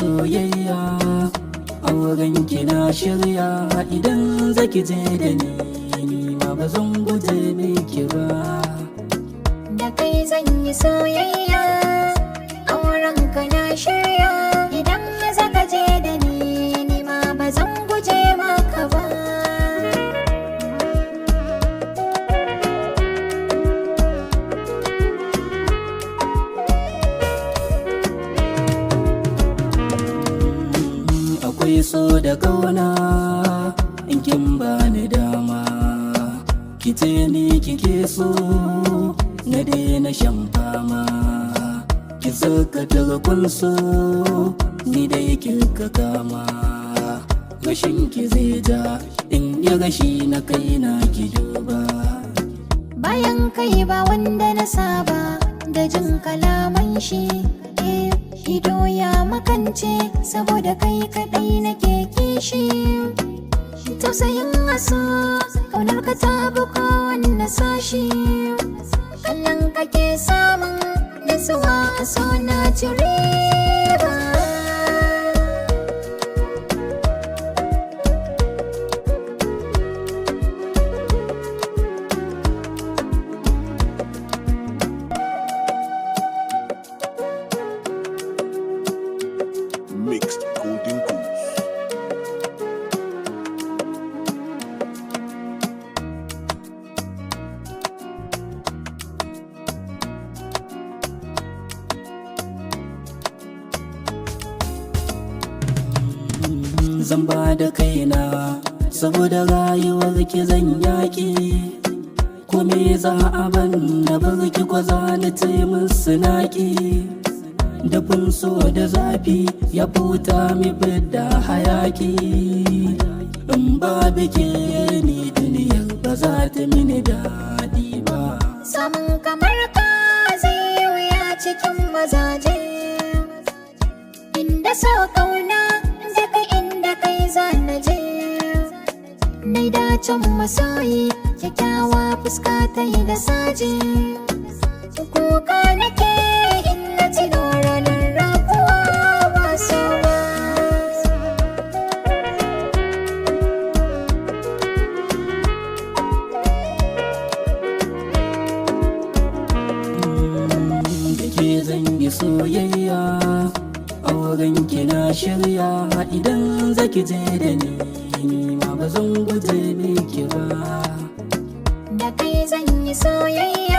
Soyayya, auren ki na shirya. Idan zaki je da ni, ni ma ba zan guje miki ba. Da kai zan yi soyayya, auren ka na shirya. Idan zaka je da ni, ni ma ba zan guje maka ba. Akwai so da kauna in kin bani dama, ki ce ni kike so, na daina shan fama. Ki saka tarkon so, ni dai kika kama. Rashin ki zai ja in yi rashi na kaina, ki duba. Bayan kai ba wanda na saba da jin kalaman shi. Eh, ido ya makance saboda kai kadai nake kishi. Tausayin aso, kaunar ka ta bi kowanne sashi. Kallon kake samun nutsuwa, so na ci riba. Mixed Golden Goose. Zan ba da kaina saboda rayuwar ki, zan yaƙi. Ko me za a ban na bar ki, ko za na ce musu naƙi. Dafin so da zafi ya futa mi fidda hayaki. In ba biki ni, duniyar ba za ta mini daɗi ba. Samun kamar ka zai yi wuya cikin mazaje. Inda so kauna daga inda kai zana je. Nai dacen masoyi, kyakkyawa fuska ta yi da saje. Kuka nake in na tuno ranar rabuwa ba so ba. Da ke zan yi soyayya, auren ki na shirya. Idan zaki je da ni, ni ma ba zan guje miki ba. Da kai zan yi soyayya.